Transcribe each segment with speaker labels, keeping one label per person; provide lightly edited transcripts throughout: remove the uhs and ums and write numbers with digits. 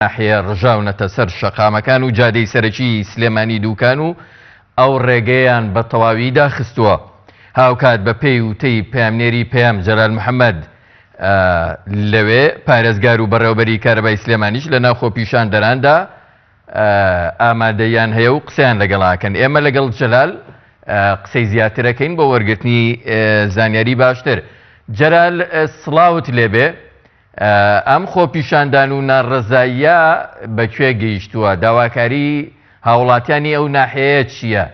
Speaker 1: ناحیە ڕژاونەتە سەر شەقامەکان و جادەی سەرەکی سلێمانی دوکان و ئەو ڕێگەیان بە تەواوی داخستووە. هاوکات بە پێی وتەی پەیامنێری پەیام جەلال محەمەد لەوێ پارێزگار و بەڕێوەبەری کارەبای سلێمانیش لە ناو خۆپیشاندەراندا ئامادەیان هەیە و قسەیان لەگەڵ ئەکەن. ئێمە لەگەڵ جەلال قسەی زیاترەکەین بۆ وەرگرتنی زانیاری باشتر. جەلال سڵاوت لێبێ. ئەم خۆپیشاندان و ناڕەزاییە بە کوێ گەیشتووە؟ داواکاری هاوڵاتیانی ئەو ناحیەیە چییە؟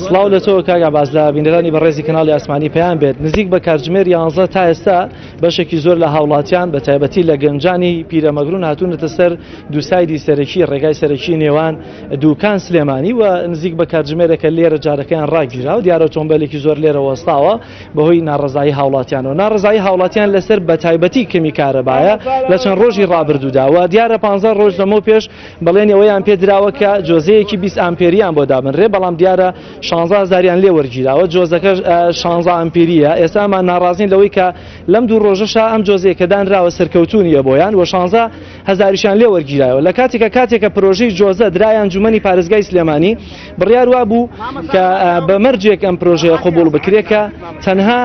Speaker 2: سڵاو لە تۆ کاک عەباس لە بینەرانی بەڕێزی کەناڵی ئاسمانی پەیام بێت نزیک بە کاتژمێر یانزە تا ئێستا بەشێکی زۆر لە هاوڵاتیان بە تایبەتی لە گەنجانی پیرەمەگرون هاتوونەتە سەر دووسایدی سەرەکی ڕێگای سەرەکی نێوان دوکان سلێمانی و نزیک بە کاتژمێرێکە لێرە جارەکەیان ڕاگیرا و دیارە ئۆتۆمبیلێکی زۆر لێرە وەستاوە بەهۆی ناڕەزایی هاوڵاتیانەوە. ناڕەزایی هاوڵاتیان لەسەر بەتایبەتی کەمی کارەبایە لە چەند ڕۆژی ڕابردوودا و دیارە 15 ڕۆژ لەمەو پێش بەڵێنی ئەوەیان پێدراوە کە جۆزەیەکی 20 ئامپێریان بۆ دابنرێ بەڵام دیارە 16 هەزاریان لێ وەرگیراوە جۆزەکە 16 ئامپێریە ئێستا ئەمان ناڕازین لەوەی کە لەم دوو ڕۆژەشا ئەم جۆزەیە کە دانراوە سەرکەوتوو نییە بۆیان و 16 هەزاریشیان لێ وەرگیراوە لە کاتێکە کاتێکە پرۆژەی جۆزە درایە ئەنجومەنی پارێزگای سلێمانی بڕیار وابوو کە بە مەرجێک ئەم پرۆژەیە قبوڵ بکرێت کە تەنها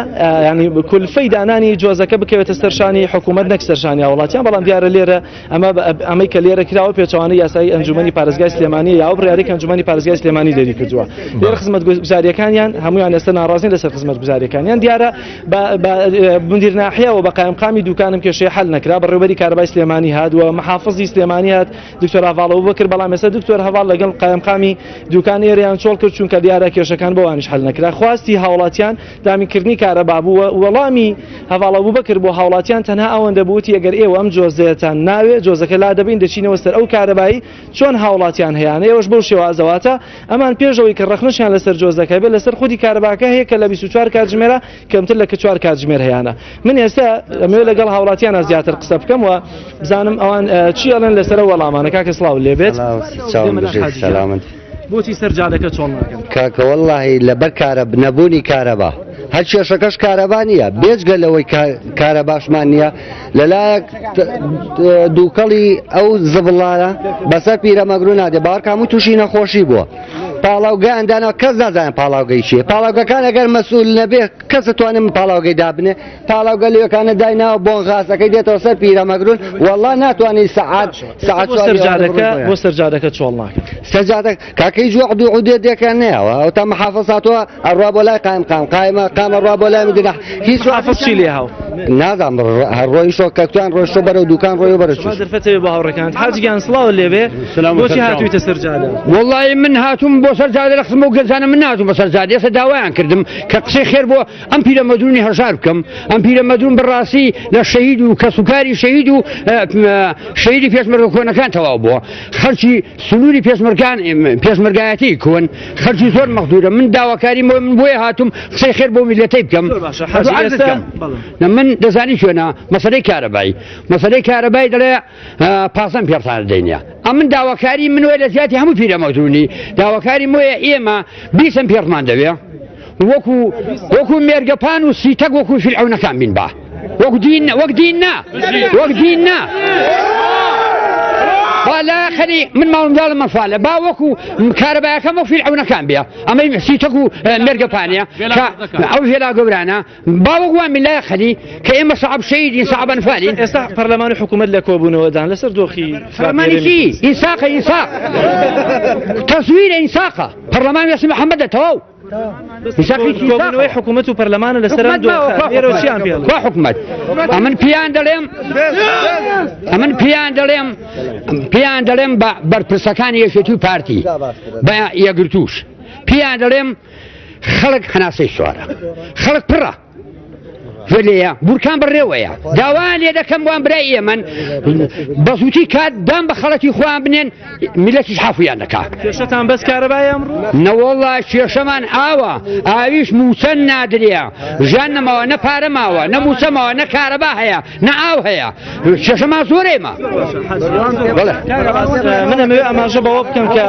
Speaker 2: ینی کولفەی دانانی جۆزەکە بکەوێتە سەرشانی حکوومەت نەک سەرشانی هاوڵاتیان بەڵام دیارە لێرە ئەمە ئەمەی کە لێرە کراوە پێچەوانەی یاسایی ئەنجومەنی پارێزگای سلێمانی یا ئەو بڕیارێک ئەنجومەنی پارێزگای سلێمانی دەری کردووە لێرە خزمەتگوزاریەکانیان هەمویان ئێستا ناڕازین لەسەر خزمەتگوزاریەکانیان دیارە بە مدیر ناحیەوە بە قایمقامی دوکانم کێشەی حل نەکرا بەڕێوبەری کارەبای سلێمانی هات و محافزی سلێمانی هات دکتۆر هەڤاڵ ئەبوبەکر بەڵام ئێستا دکتۆر هەڤاڵ لەگەڵ قایمقامی دوکان ئێرەیان چۆڵ کرد چونکە دیارە کێشەکان بۆوانیش حل نەکرا خواستی هاوڵاتیان دامینکردنی کارەبا بوو و وەڵامی هەڤاڵ ئەبوبەکر بۆ هاوڵاتیان تەنها ئەوەندە بوو وتی ئەگەر ئێوە ئەم جۆزەیەتان ناوێ جۆزەکە لادەبەین دەچینەوە سەر ئەو کارەبایی چۆن هاوڵاتیان هەیانە ئێوەش بەو شێوازە واتە ئەمان پێش ئەوەی کە ڕەخنەشیان لەسەر جۆزەکە بێت لەسەر خودی کارەباکە هەیە کە لە 24 کاتژمێرە کەمتر لە کە چوار کاتژمێر هەیانە من ئێستا ئەمەوێ لەگەڵ هاوڵاتیانە زیاتر قسە بکەم و بزانم ئەوان چی ئەڵێن لەسەر وەڵامانە کاکە سڵاو لێبێت
Speaker 3: سەلامت
Speaker 2: بۆچی سەر جادەکە چۆڵ ناکەن
Speaker 3: کاکە وەڵڵاهی لەبەر کارە نەبوونی کارەبا هەر کێشەکەش کارەبا نییە بێجگە لەوەی کارەباشمان نییە لەلایەک دووکەڵی ئەو زبڵانە بەسەر پیرەمەگرو نادێ باوەڕکە هەموو تووشی نەخۆشی بووە پاڵاوگەیان دانا کەس نازانێت پاڵاوگەی چییە پاڵاوگەکان ئەگەر مەسئول نەبێ کەس دەتوانێت من پاڵاوگەی دابنێ پاڵاوگە لەوێکانە دایناوە بۆن غازەکەی دێتەوە سەر پیرەمەگرون والله ناتوانانی سەعات سەعات
Speaker 2: بۆ سەرجادەکە بۆ سەرجادەکە چۆڵ ناکەن
Speaker 3: سەرجادە کاکە هیچ وەعد و عودێتێکیان نەیاوە ئەو تا محافظ هاتووە ئەڕوا بۆ لای قایم قام قایمە قام ئەڕوا بۆ لای مدیر
Speaker 2: هیچ محافظ چی لێ هاو
Speaker 3: نازانم هەر ڕۆیشۆ کەکتوان ڕۆیشتۆ بەرەو دوکان ڕۆی بەرە
Speaker 2: چوو دەرفەتێ بۆ هاوڕێکان حاجی گیان سڵاو لێبێ بۆچی هاتوویتە سەر جادە
Speaker 4: وەڵی من هاتووم بۆ سەر جادە لە خزم و گەنجانە من ناتوم بە سەر جادە ئێستا داوایان کردم کە قسەی خێر بۆ ئەم پیرە مەدرونی هەژار بکەم ئەم پیرە مەدرون بەڕاستی لە شەهید و کەسوکاری شەهید و شەهیدی پێشمەرگە کۆنەکان تەواو بووە خەڵکی سنووری پێشمەرگان پێشمەرگایەتی کۆن خەڵکی زۆر مەغدورە من داواکاری من بۆیە هاتوم قسەی خێر بۆ میلەتەی بکەم من دەزانی شوێنە مەسەلەی کارەبایی مەسەلەی کارەبای دەڵێ پازەم پێڕتان دەینە ئەمن داواکاری من وە لە زیاتی هەموو پیرە مەغدورنی داواکاری مۆیە ئێمە بیسم پێڕمان دەوێ وەکو وەکو مێرگەپان و سیتەک وەکو فیرعەونەکان بین با وەک دین وەک دین نا وەک دین نا با لا خەری من ماڵمداڵم مەفالە با وەکو کارەبایەکەم وەک فیرعەونەکان بێ ئەمەی سیتەک و مێرگەپانە ئەو ژێلا گەورانە با وەک وان بین لا خەری کە ئێمە سەعب شەیدین سەعب ئەنفالین
Speaker 2: ئێستا پەرلەمان و حکوومەت لە کۆبوونەوەدان لەسەر دۆخی
Speaker 4: پەرلەمانی چی ئینساقە ئینساق تەزویرە ئینساقە پەرلەمان وێسی محەممەدە تەواو
Speaker 2: کۆبوونەوەی حکوومەت و پەرلەمانە لەسەر ئەم دۆخە لێرەوە چیان پێ
Speaker 4: کوا حکومەت ئەمن پیان دەڵێم ئەمن پیان دەڵێم پیان دەڵێم بە بەرپرسەکانی یەکێتی و پارتی بە یەکگرتووش پیان دەڵێم خەڵک هەناسەی سوارە خەڵک پڕە گوێ لێیە بورکان بەڕێوەیە داوایان لێ دەکەم وان برای ئێمەن بە زووتی کات دام بە خەڵکی خۆیان بنێن میلەتیش حافیان دەکا
Speaker 2: کێشەتان بەس کارەبای ئەمڕۆ
Speaker 4: نەوەڵا کێشەمان ئاوە ئاویش موچە نادرێ ژیان نەماوە نە پارە ماوە نە موچە ماوە نە کارەبا هەیە نە ئاو هەیە کێشەمان زۆر ئێمە
Speaker 2: من ئەمەوێ ئاماژە بەوە بکەم کە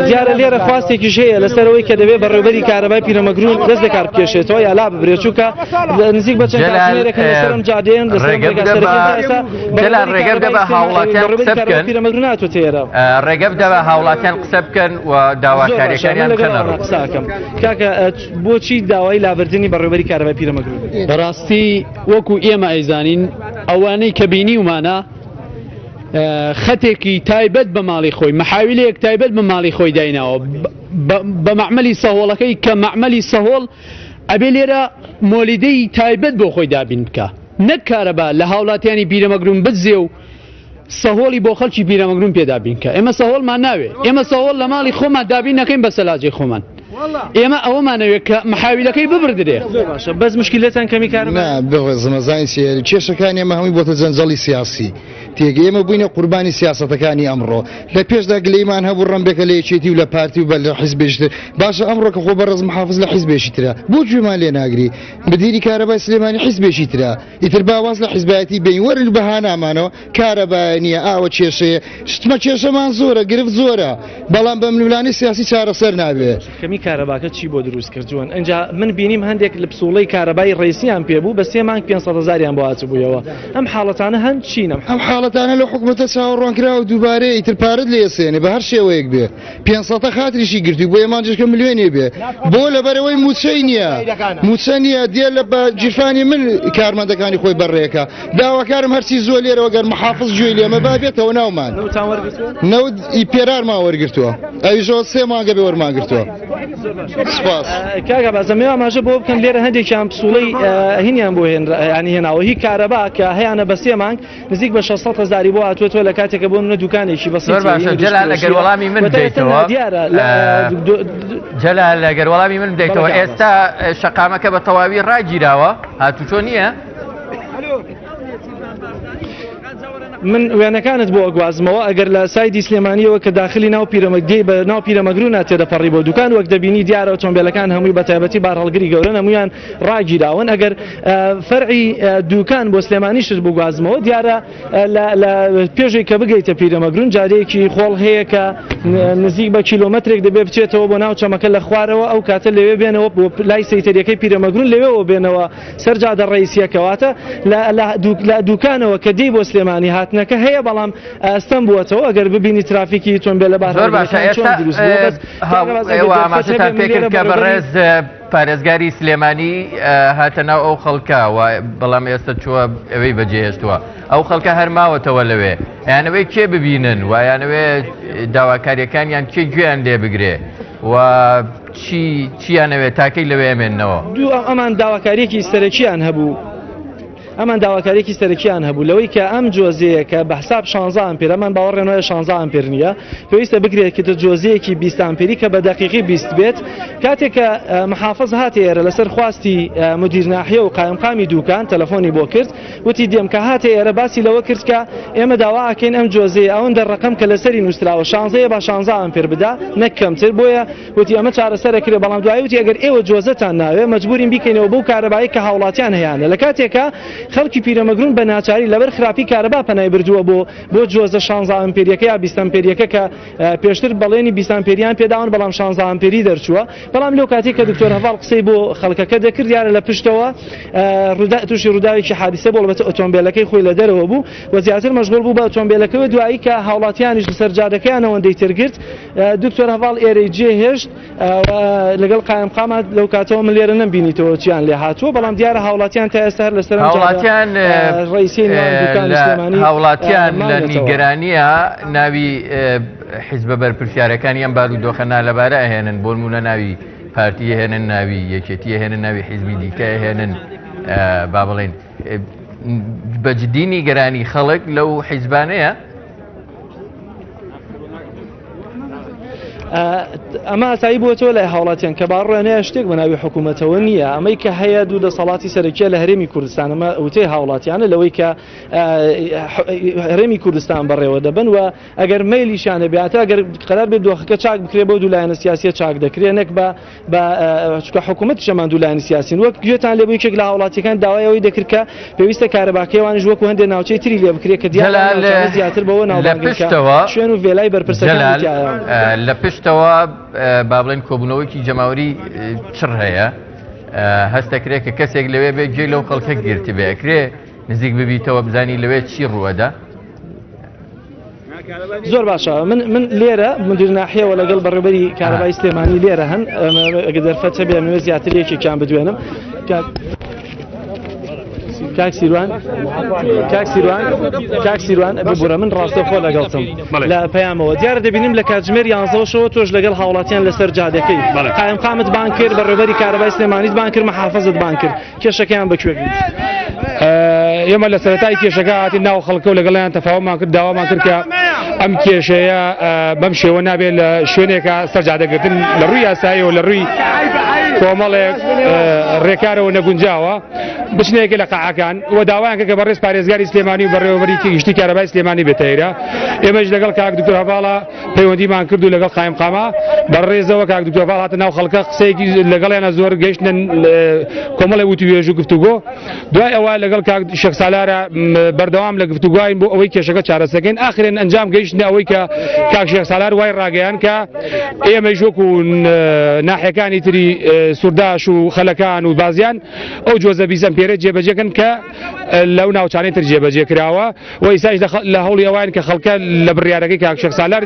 Speaker 2: دیارە لێرە خواستێکیش هەیە لەسەر ئەوەی کە دەبێت بەڕێوبەری کارەبای پیرەمەگرون دەست لە کار بکێشێتەوە یا لا ببرێت چونکە نزیک بە چەند چەند
Speaker 1: جەلال،
Speaker 2: کاتژمێرێکن لەسەر ئەم جادەیەن لەسەر ئەم
Speaker 1: ڕێگە
Speaker 2: ڕێگا
Speaker 1: بدە بە
Speaker 2: سەرەکیەن تا ئێستا
Speaker 1: جەلال
Speaker 2: بەڕێوەبەری
Speaker 1: ڕێگە بدە
Speaker 2: کارەبای
Speaker 1: بە
Speaker 2: سلێمانی
Speaker 1: هاوڵاتیان
Speaker 2: بەڕێوەبەری
Speaker 1: قسە
Speaker 2: کارەبای
Speaker 1: بکەن
Speaker 2: پیرەمەگرون ناتوێتە ئێرە.
Speaker 1: ڕێگە بدە بە هاوڵاتیان قسە بکەن و
Speaker 2: زۆر باشە من
Speaker 1: داواکاریەکانیان
Speaker 2: لەگەڵ
Speaker 1: بخەنە
Speaker 2: ئەوانە
Speaker 1: ڕوو.
Speaker 2: قسە ئەکەم کاکە بۆچی داوای لابردنی بەڕێوەبەری کارەبای پیرەمەگرون؟
Speaker 5: بەڕاستی وەکو ئێمە ئەیزانین ئەوانەی کە بینیومانە خەتێکی تایبەت بە ماڵی خۆی مەحاویلەیەک تایبەت بە ماڵی خۆی دایناوە بە مەعمەلی سەهۆڵەکەی کە مەعمەلی سەهۆڵ ئەبێ لێرە مۆلیدەی تایبەت بۆ خۆی دابین بکە نەک کارەبا لە هاوڵاتیانی پیرەمەگرون بدزێ و سەهۆڵی بۆ خەڵکی پیرەمەگرون پێ دابین کە ئێمە سەهۆڵمان ناوێ ئێمە سەهۆڵ لە ماڵی خۆمان دابین نەکەین بە سەلاجەی خۆمان ئێمە ئەوەمانەوێت کە محاویلەکەی ببردرێ.
Speaker 2: زۆر باشە بەس مشکیلەتان کەمی کارەبا؟
Speaker 6: نا بەڕێزم ئەزانی چیە کێشەکانی ئێمە هەمووی بۆتە جەنجەڵی سیاسی تێگە ئێمە بووینە قوربانی سیاسەتەکانی ئەمڕۆ لە پێشدا گلەیمان هەبوو ڕەنبێکە لە یەکێتی و لە پارتی و بە لە حیزبێکی تر باشە ئەمڕۆ کە خۆ بەڕێز محافز لە حیزبێکی ترە بۆ گوێمان لێ ناگری مدیری کارەبای سلێمانی حیزبێکی ترە ئیتر با واز لە حیزبایەتی بێین وەرن بە هانامانەوە کارەبایە نییە ئاوە کێشەیە شتمە کێشەمان زۆرە گرفت زۆرە بەڵام بە ململانێی سیاسی چارەسەر نابێ.
Speaker 2: کەمی کارەباکە چی بۆ دروست کردوون ئینجا من بینیم هەندێک لە پسوڵەی کارەبای ڕیسیان پێ بوو بە سێ مانگ 500 هەزاریان بۆ هاتبوویەوە ئەم حاڵەتانە هەن چین ئەم
Speaker 6: ئەم حاڵەتانە لەو حکومەتە چاوەڕوانکراوە دووبارەیە ئیتر پارەت لێ ئەسێنێ بە هەر شێوەیەک بێ پێنج سەتە خاتریشی گرتووی بۆ ئێمانجشکە ملیۆنێ بێ بۆ لەبەرەوەی موچەی نییە موچە نییە دێ لە بە گیرفانی من کارمەندەکانی خۆی بەڕێکە داواکارم هەرچی زووە لێرەوە گەر محافز گوێی لێمە با بێتەوە ناومان
Speaker 2: نەوتان وەرگرتووە؟
Speaker 6: نەوت ئی پێرارمان وەرگرتووە ئەویشەوە سێ مانگە بێ وەرمان گرتووە سپاس.
Speaker 2: کاک عەباس دەمەوێ ئاماژە بەوە بکەم لێرە هەندێکیان پسوڵەی هینیان بۆ هێنرا یانی هێناوە هی کارەبا کە هەیانە بە سێ مانگ نزیک بە 600 هەزاری بۆ هاتووەتەوە لە کاتێکە بۆ منە دوکانێکی بەسیط
Speaker 1: زۆر باشە جەلال ئەگەر وەڵامی من بدەیتەوە
Speaker 2: دیارە
Speaker 1: جەلال ئەگەر وەڵامی من بدەیتەوە ئێستا شەقامەکە بە تەواوی ڕاگیراوە هاتوچۆ نییە؟
Speaker 2: من وێنەکانت بۆ ئەگوازمەوە ئەگەر لە side ی سلێمانیەوە کە داخلی ناو پیرەمەگدی بە ناو پیرەمەگرو ناتێدەپەڕی بۆ دوکان وەک دەبینی دیارە ئۆتۆمبیلەکان هەمووی بە تایبەتی بارهەڵگری گەورەن هەمویان ڕاگیراون ئەگەر فەرعی دوکان بۆ سلێمانیشت بگوازمەوە دیارە لە پێشەوەی کە بگەیتە پیرەمەگرون جادەیەکی خۆڵ هەیە کە نزیک بە کیلۆمەترێک دەبێ بچێتەوە بۆ ناو چەمەکە لە خوارەوە ئەو کاتە لەوێ بێنەوە بۆ لای سەیتەریەکەی پیرەمەگرون لەوێەوە بێنەوە سەر جادە ڕئیسیەکەواتە لە دوکانەوە کە دێی بۆ سلێمانی هاتنەکە هەیە بەڵام ئەستەم بووەتەوە ئەگەر ببینی ترافیکی تۆمبێلە
Speaker 1: زۆر باشە
Speaker 2: چۆن
Speaker 1: ئێستا
Speaker 2: دروست بووە بەس
Speaker 1: ئێوە ئاماژەتان پێکرد کە بەڕێز پارێزگاری سلێمانی هاتە ناو ئەو خەڵکە و بەڵام ئێستا چووە ئەوەی بەجێهێشتووە ئەو خەڵکە هەر ماوەتەوە لەوێ ئەیانەوەی کێ ببینن و ئەیانەوێ داواکاریەکانیان کێ گوێیان لێ بگرێ و چی چیانەوێ تاکەی لەوێ ئەمێننەوە؟
Speaker 2: دوو ئەمان داواکاریەکی سەرەکیان هەبوو ئەمان داواکاریەکی سەرەکیان هەبوو لەوەی کە ئەم جۆزەیە کە بە حساب 16 ئەمپێر ئەمان باوەڕێن وایە 16 ئەمپێر نییە پێویستە بکرێت کە جۆزەیەکی 20 ئەمپێری کە بە دەقیقی 20 بێت کاتێک کە محافظ هاتە ئێرە لەسەر خواستی مدیر ناحیە و قایمقامی دوکان تەلەفۆنی بۆ کرد وتی دێم کە هاتە ئێرە باسی لەوە کرد کە ئێمە داوا ئەکەین ئەم جۆزەیە ئەوەندە ڕقم کە لەسەری نووسراوە 16 با 16 ئەمپێر بدا نەک کەمتر بۆیە وتی ئەمە چارەسەر ئەکرێ بەڵام دوایی وتی ئەگەر ئێوە جۆزەتان ناوێ مەجبورین بیکەینەوە بەو کارەبایی کە هاوڵاتیان هەیانە لە کاتێکا خەڵکی پیرەمەگرون بە ناچاری لەبەر خراپی کارەبا پەنای بردووە بۆ بۆ جۆزە 16 ئەمپێریەکە یا 20 ئەمپێریەکە کە پێشتر بەڵێنی 20 ئەمپێریان پێداون بەڵام 16 ئەمپێری دەرچووە بەڵام لەو کاتێک کە دکتۆر هەڤاڵ قسەی بۆ خەڵکەکە دەکرد دیارە لە پشتەوە تووشی ڕووداوێکی حادیسە بۆ بەتە ئۆتۆمبیلەکەی خۆی لە دەرەوە بوو و زیاتر مەشغوڵ بوو بە ئۆتۆمبیلەکەوە دوایی کە هاوڵاتیانیش لەسەر جادەکەیان ئەوەندەی تر گرت دکتۆر هەڤاڵ ئێرەی جێهێشت لەگەڵ قایمقامات لەو کاتەوە من لێرە نەمبینیتەوە چیان لێ هاتووە بەڵام دیارە هاوڵاتیان تا ئێستا هەر لەسەر
Speaker 1: هاوڵاتیان
Speaker 2: ڕئیسی
Speaker 1: هاوڵاتیان لە نیگەرانیە ناوی حیزبە بەرپرسیارەکانی ئەم بارودۆخە نالەبارە ئەهێنن بۆ نمونە ناوی پارتی هێنن ناوی یەکێتی هێنن ناوی حیزبی دیکە هێنن با بڵێن بە جدی نیگەرانی خەڵک لەو حیزبانەیە
Speaker 2: ئەمە ئاسایی بووەتەوە لای هاوڵاتیان کە باڕێنەیە شتێک بە ناوی حکوومەتەوە نییە ئەمەی کە هەیە دوو دەسەڵاتی سەرەکیە لە هەرێمی کوردستان ئەمە وتەی هاوڵاتیانە لەوەی کە هەرێمی کوردستان بەڕێوە دەبن و ئەگەر مەیلیشانە بێتە ئەگەر قەرار بێت دۆخەکە چاک بکرێ بۆ دوو لایەنە سیاسیە چاک دەکرێ نەک بە بە چونکە حکوومەت شەمان دوو لایەنی سیاسین وەک گوێتان لێ بوو یەکێک لە هاوڵاتیەکان داوای ئەوەی دەکرد کە پێویستە کارەباکەی ئەوانیش وەکو هەندێک ناوچەی تری لێ بکرێت کە دیارە
Speaker 1: جەلال
Speaker 2: ناوچانە زیاتر بەوە
Speaker 1: لە
Speaker 2: ناوبانگن کە
Speaker 1: پشتەوە
Speaker 2: شوێن و ڤێلای بەرپرسەکانی
Speaker 1: جەلال
Speaker 2: تیایە.
Speaker 1: لە پشتەوە با بڵێن کۆبوونەوەیەکی جەماوەری چڕ هەیە. هەستەکرێ کە کەسێک لەوێ بێ گوێی لەو خەڵکە گرتبێ ئەکرێ نزیک ببیتەوە بزانی لەوێ چی ڕووەدا؟
Speaker 2: زۆر باشە من من لێرە مدیر ناحیەوە لەگەڵ بەڕێوبەری کارەبای سلێمانی لێرە هەن ئەگە دەرفەت هەبێ ئەمەوێ زیاتر یەکێکیان بدوێنم کاک سیروان کاک سیروان کاک سیروان ببورە من ڕاستەوخۆ لەگەڵتم لە پەیامەوە دیارە دەبینیم لە کاتژمێر یانزەوە شەوە تۆش لەگەڵ هاوڵاتیان لەسەر جادەکەی قایمقامت بان کرد بەڕێوبەری کارەبای سلێمانیت بان کرد محافظت بان کرد کێشەکەیان بە کوێ گەیشت؟
Speaker 7: ئێمە لە سەرەتای کێشەکە هاتین ناو خەڵکە و لەگەڵیان تەفاومان کرد داوامان کرد کە ئەم کێشەیە بەم شێوە نابێت لە شوێنێکە سەرجادەگرتن لە ڕووی یاساییەوە لە ڕووی کۆمەڵێک ڕێکارەوە نەگونجاوە بچنەیەکە لە قاعەکان و داوایان کرد کە بەڕێز پارێزگاری سلێمانی و بەڕێوەبەری گشتی کارەبای سلێمانی بێتە ئێرە ئێمەش لەگەڵ کاک دکتۆر هەڤاڵە پەیوەندیمان کرد و لەگەڵ قایمقاما بە ڕێزەوە کاک دکتۆر هەڤاڵ هاتە ناو خەڵکە قسەیەکی لەگەڵیانە زۆر گەیشتنە کۆمەڵی وتوێژ و گفتوگۆ دوای ئەوە لەگەڵ کاک شێخ سالارە بەردەوام لە گفتوگۆین بۆ ئەوەی کێشەکە چارەسەکەین ئاخرێن ئەنجام گەیشتنە ئەوەی کە کاک شێخ سالار وای ڕاگەیان کە ئێمەیش وەکو ناحیەکانی تری سورداش و خەلەکان و بازیان ئەو جۆزە بیزەم پێرە جێبەجێکن کە لەو ناوچانەی تر جێبەجێ کراوە و ئیساش لە هەوڵی ئەوان کە خەڵکە لە بڕیارەکەی کاک شێخ سالار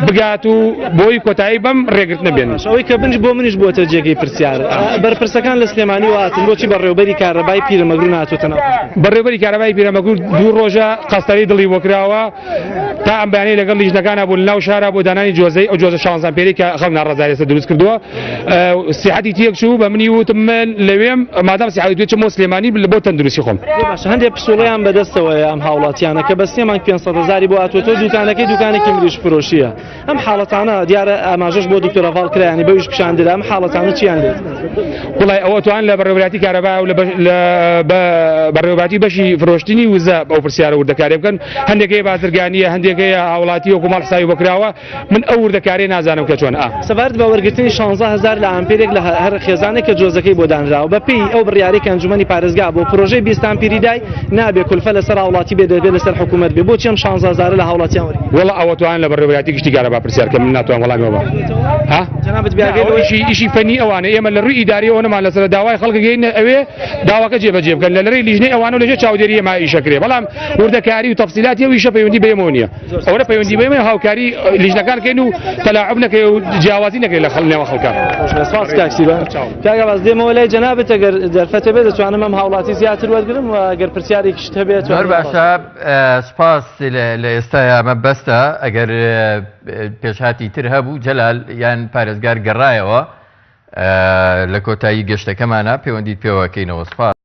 Speaker 7: بگات و بۆی کۆتایی بەم ڕێگرتنە بێن.
Speaker 2: ئەوەی کە بنج بۆ منیش بۆتە جێگەی پرسیار بەرپرسەکان لە سلێمانی واتن بۆچی بەڕێوبەری کارەبای پیرەمەگرو ناتوتە ناو
Speaker 7: بەڕێوبەری کارەبای پیرەمەگرو دوو ڕۆژە قەستەری دڵی بۆ کراوە تا ئەم بەیانەی لەگەڵ لیژنەکانە بوون ناو شارە بۆ دانانی جۆزەی ئەو جۆزە شانزان پێری کە خەڵک ناڕەزایی لەسەر دروست کردووە سیحەتی تێک چوو بە منی وتم من لەوێم مادام سیحەتی تێک چوو بۆ سلێمانی بۆ تەندروستی خۆم.
Speaker 2: باشە هەندێک پسوڵەیان بەدەستەوەیە ئەم هاوڵاتیانە کە بە سێ مانگ 500 هەزاری بۆ هاتووەتەوە دوکانەکەی دوکانێکی مریشک فرۆشیە ئەم حاڵەتانە دیارە ئاماژەش بۆ دکتۆر هەڤاڵ کرایانی بەویش پیشاندرا ئەم حاڵەتانە چیان لێت
Speaker 7: وڵای ئەوە توان لە بەڕێوەبەرایەتی کارەبا و لە بەڕێوەبەرایەتی بەشی فرۆشتنی وزە ئەو پرسیارە وردەکاری بکەن هەندێکەیە بازرگانیە هەندێکەیە هاوڵاتی وەکو ماڵ حسابی بۆ کراوە من ئەو وردەکاریە نازانم کە چۆن ئا.
Speaker 2: سەبارەت بە وەرگرتنی شانزە هەزار لە ئامپێرێک لە هەر خێزانێک کە جۆزەکەی بۆ دانراوە، بەپێی ئەو بڕیارەی کە ئەنجومەنی پارێزگا بۆ پرۆژەی 20 ئامپیری دای، نابێ کولفە لەسەر هاوڵاتی بێ دەبێ لەسەر حکومەت بێ، بۆچی ئەم شانزە هەزارە لە هاوڵاتیان وەرگیراوە؟
Speaker 7: وەڵا ئەوە توان لە بەڕێوەبەرایەتی گشتی کارەبا پرسیار کەن من ناتوانم وەڵامی ئەوە بەم. ها؟
Speaker 2: جەنابت بیاگەی
Speaker 7: لەوەی ئیشی ئیشی فەنی ئەوانە ئێمە لە ڕووی ئیداریەوە نەمان لەسەرە داوای خەڵک گەینە ئەوێ داواکە جێبەجێ بکەن لە لەرەی لیژنەی ئەوانە و لەژێر چاودێری ئێمە ئیشە کرێ بەڵام وردەکاری و تەفسیلاتی ئەو ئیشە پەیوەندی بە ئێمەوە نییە. ئەوەنە پەیوەندی بە ئێمە هاوکاری لیژنەکان کەین و تەلاعوب نەکەین و جیاوازی نەکەین لە خەڵ نێوان خەڵکان.
Speaker 2: سپاس کاک سیروان. کاک عەباس دێمەوە لای جەنابت ئەگەر دەرفەتە بێت دەتوانم ئەم هاوڵاتی زیاتر وەرگرم و ئەگەر پرسیارێکیشت هەبێت
Speaker 1: زۆر باشە سپاس لە ئێستایا مەبەستە ئەگەر پێشهاتی تر هەبوو جەلال یان پارێزگار گەڕایەوە لە کۆتایی گەشتەکەمانە پەیوەندیت پێوەکەینەوە سپاس.